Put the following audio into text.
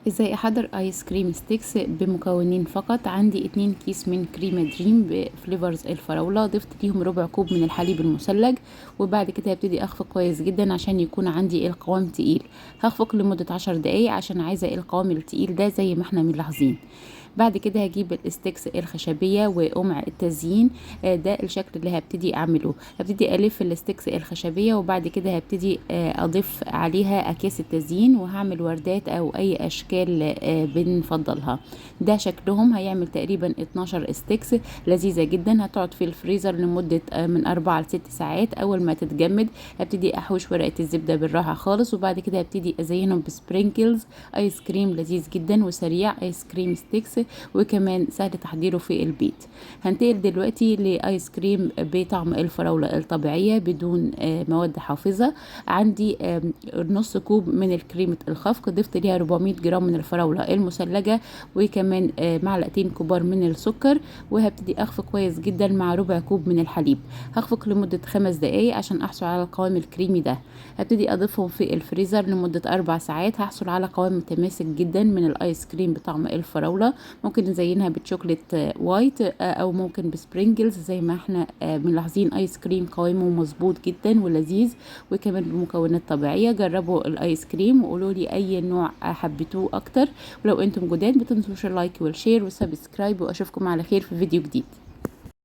ازاي احضر ice cream sticks بمكونين فقط؟ عندي 2 كيس من كريمة دريم ب flavors الفراولة، ضفت ليهم ربع كوب من الحليب المثلج، وبعد كده هبتدي اخفق كويس جدا عشان يكون عندي القوام تقيل. هخفق لمدة 10 دقايق عشان عايزة القوام التقيل ده زي ما احنا ملاحظين. بعد كده هجيب ال sticks الخشبية وقمع التزيين، ده الشكل اللي هبتدي اعمله. هبتدي الف ال sticks الخشبية، وبعد كده هبتدي اضيف عليها اكياس التزيين، وهعمل وردات او اي اشكال بنفضلها. ده شكلهم هيعمل تقريبا 12 sticks. لذيذة جدا، هتقعد في الفريزر لمدة من 4 ل 6 ساعات. اول ما تتجمد هبتدي احوش ورقة الزبدة بالراحة خالص، وبعد كده هبتدي ازينهم ب sprinkles. ايس كريم لذيذ جدا وسريع، ice cream sticks، وكمان سهل تحضيره في البيت. هنتقل دلوقتي لايس كريم بطعم الفراولة الطبيعية بدون مواد حافظة. عندي نص كوب من الكريمة الخفق، ضفت ليها 400 جرام من الفراولة المثلجة، وكمان معلقتين كبار من السكر، وهبتدي اخفق كويس جدا مع ربع كوب من الحليب. هخفق لمدة 5 دقايق عشان احصل على القوام الكريمي ده. هبتدي اضيفهم في الفريزر لمدة 4 ساعات، هحصل على قوام متماسك جدا من الايس كريم بطعم الفراولة. ممكن نزينها ب chocolate white او ممكن ب sprinkles زي ما احنا ملاحظين. ايس كريم قوامه مظبوط جدا ولذيذ، وكمان بمكونات طبيعية. جربوا الايس كريم وقولوا لي اي نوع حبيتوه اكتر. ولو انتم جداد متنسوش ال like وال share وال subscribe، واشوفكم على خير في فيديو جديد.